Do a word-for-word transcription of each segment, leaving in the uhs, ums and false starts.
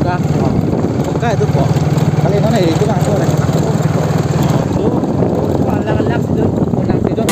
Ka, oh, ka itu po. Kali non itu kan itu ada. Oh, alang-alang situ, alang situ.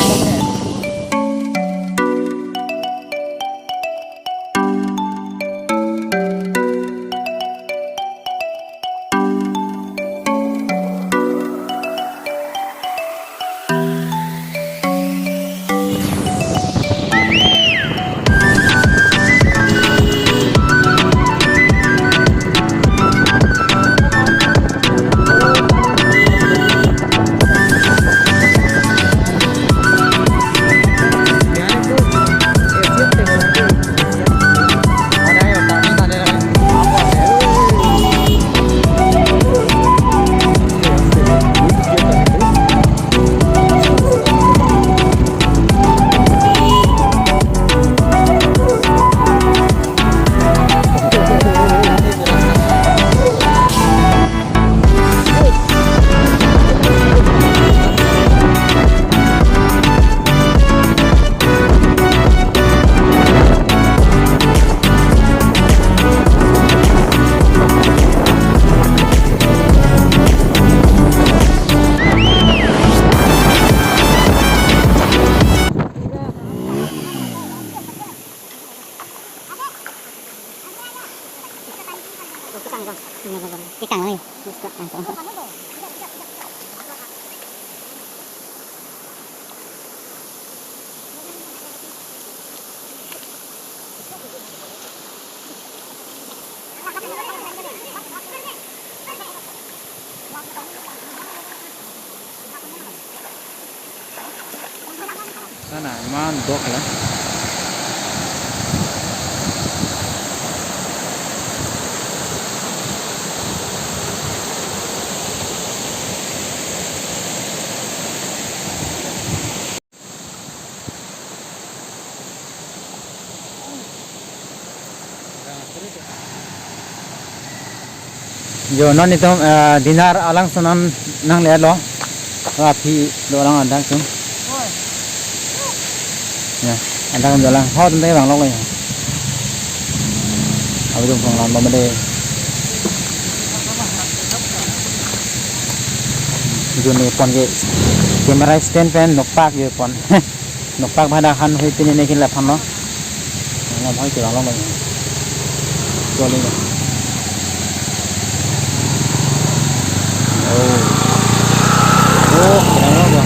Sana, iman dok la. Jo, non itum, eh, dinner alangsun nanglelo. Aphi dolang adang atum. Ya, adang atum dolang. Ho atum tebang lok lo ya. Abitum panglam bomde. Jo nepon ke camera stand pen nokpak jo pon. Nokpak bhada han hui pini ne kin laphan lo. Nang hoi ke lang lo. Ko le. Oh. Oh, ke lang lo.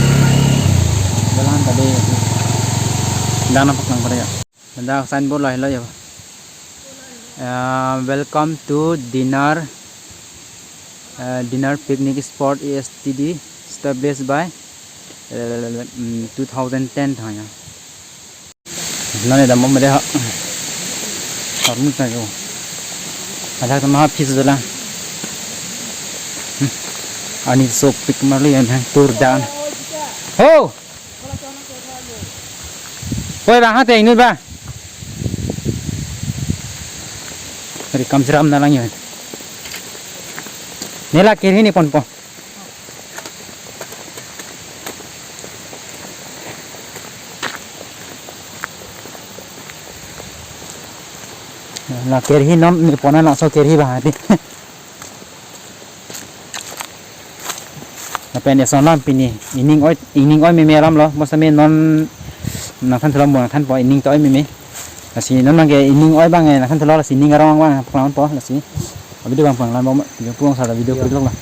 Jalan tadi. Dak nampak lang pada ya. Dak signboard lo, lo ya. Uh, welcome to dinner, uh, dinner picnic spot E S T D, established by, uh, mm, two thousand ten tha ya. Nane dam bomde ha. Armut na jo. Ada tama phis dola. Hmm. Ani sopik marli yang tur dan. Ho! Poi bang ha te inut ba. Ri kam siram na lang yun. Nela kiri ni pon po. La kerhi non nepon, laso kerhi bang hadi. Lapen eson lam pini ining oi, ining oi meme alam lo, bos kami non nangthan thulom, nangthan po, ining to oi meme. Lasi non bang ke ining oi bang, eh, nangthan thulo, lasi ining arong bang paklang po, lasi. Video bang paklang po, video puang sada video. Yo. Puri lok la.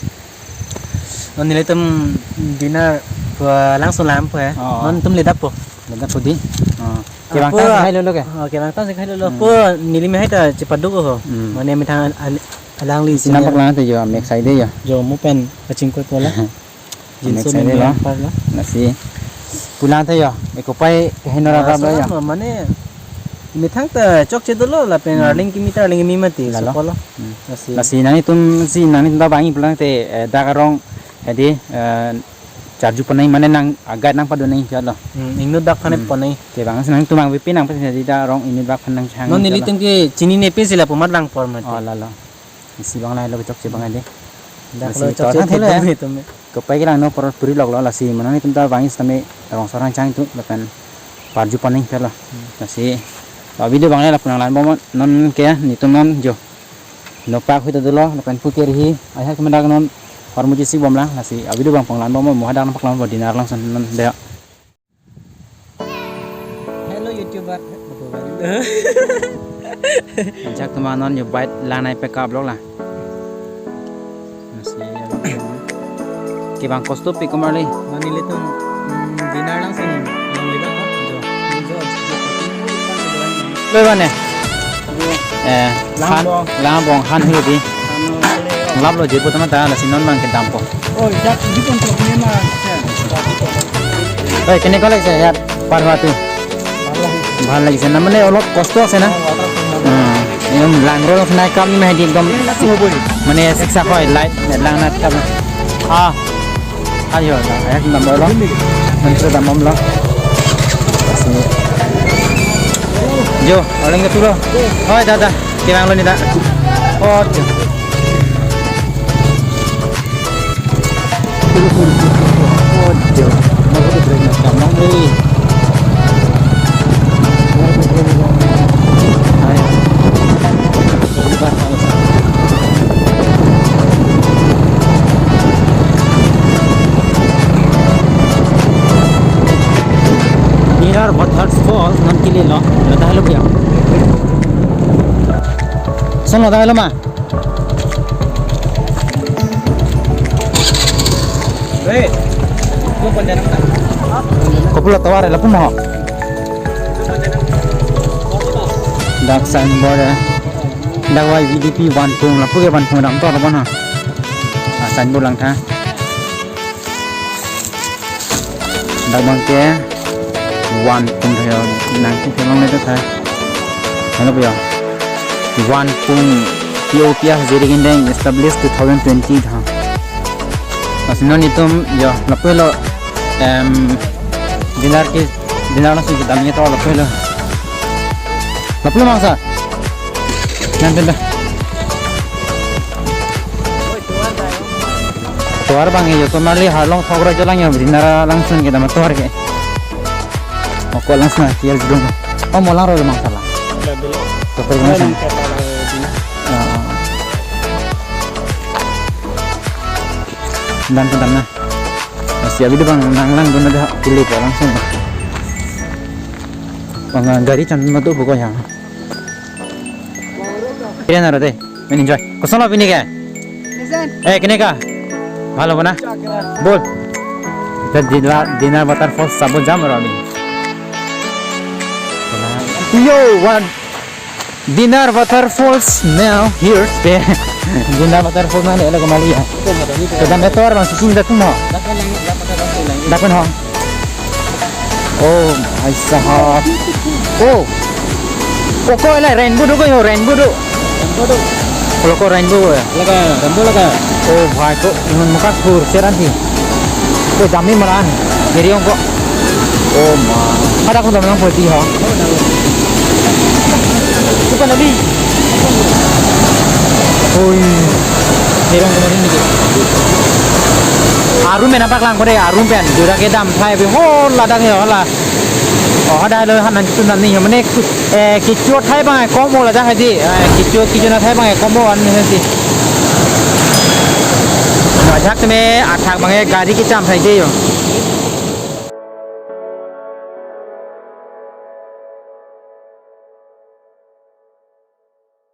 Non nelitum dinner po, langsung lam po ya. Oh. Non tum le dap po. Le dap po di. Oh. Ah, kevang po, tang si khai lo lo ke? Oh, kevang tang si khai lo lo. Hmm. Po neli me hai ta chepaduk ho. Hmm. Mane methang al-, al-, alangli si sinam paklang te jo, mek sai de jo. Jo mu pen pachingkoi po la. Jinso mek sai de meme lo. Anpar lo. Lasi pulang te jo. Eko pai ke hai nora. Ah, rap lo so jo. Mane methang ta chokche dolo lapen, hmm, arleng kimi ta arleng kimi mati. Lalo. Sokolo. Hmm. Lasi. Lasi nanglitum si nanglitum ta bang-i pulang te, eh, dak arong hadi, eh, charju pon nang mane nang agat nang padu nang kya lo. Hmm, ingnut dak phane, hmm, pon nang. Kevang si nangtum bangvipi nang pasi hadi dak arong ingnut dak phan nang chang. Non kya lo. Nelitum ke chinine pe si lapu mat lang por mati. Oh, lalo. Isi bang lahelo chokche bang hadi. Dak lasi lo to chokche thang thelo ya. Dong itum. Kopai ke langno por puri lok lo, lasi mane nanglitum ta bang-i sitame rong sorang chang tu lapen parju pon nang phelo. Hmm. Lasi la video bang lahelo, lapu nang lang bom non ke ya, netum non jo. Nokpak hui ta dolo, lapen pu keri hi, ajahak atum dak non, hormu jisi bomlang, lasi avideo abang panglang bom, mo hadak nangpaklang bom dinner langsun non dei. Hello, YouTuber. Ajahak atum non yo bike langnei peka vlog la. Lasi, kevang kosto pi komarli. Non nelitum, mm, dinner langsun, non liba ko. Jo. Jo, jo. Loi bane. Eh, Langbong. Han, Langbong, han hui di. Lap lo jipo tama ta, lasi non abang kedam ko. Oh, jak di pon problem ma. Oi, kene kolek se ya, par batu. Bhal lagise na, mane olop kosto ase na. Hmm, ekdom langro nai kam ni mahdi ekdom, mane siksa hoi, light, lang na kam. Ah. Ayo, ayo, dam lo. Menteri dam lo. Jo, oleng ke turo. Hoi, dada. Kevang lo ni da. Oh, jo. Oh, jo. Mau ke brake na kam lo. Dinner Waterfalls non kele lo, ladak lo ya. Son ladak lo ma. Kopilo tovar lapu mo. Dak signboard ya. Dak Y V D P Vanpung, lapu ke Vanpung dam tovar lo bon ha. Ah, signboard lang tha. Dak abang ke Vanpung tha yo, nang ke long le tha. Hello ya. Vanpung P O P F Jirikindeng established two thousand twenty tha. Lasi non itum yo lapu lo, em, dinner ke, dinner langsun kedam ni to lapu lo. Lapu lo mangsa. Nan tenda. Tovar abang yo, tomarli halong thok ra jolang yo, dinner langsun kedam tovar ke. Oko langsun na kial judung. Oh, molang ro mang sala. Tovar langsun. Ah. Dan kedam na. Masih abi abang nang lang dun ada pilih ko langsun. Bang gari chan madu buko ya. Kira na ro dei. Men enjoy. Koson lo pini ke? Listen. Eh, kene ka? Bhalo bo na? Bol. The dinner, dinner waterfalls sabo jam ro ami. Yo, one dinner waterfalls now here. Dinner waterfalls na le ko mali ya. Kedam tovar abang sising da tum ho. Dak pen ho. Oh, bhai sahab. Oh. Koko ele rainbow do ko yo, rainbow do. Rainbow do. Kolo ko rainbow ya. Laga, rainbow laga. Oh, bhai ko inun muka thur seran di. Ko jami maran. Ngeri ong ko. Oh, ma. Ada ko dam nang poti ha. Bukan lagi. Oi. Ngeri ong ko marin ni. Arum pen nangpaklang ko dei, arum pen. Jura kedam thai be ho ladak he ho la. Oh, hadak lo han nangtum nang ni mane, eh, kecho athai abang kom lo ladak hadi. Eh, kecho, kecho athai abang kom lo an ni si. Ajahak tame athak abang gari kecham thai ke yo.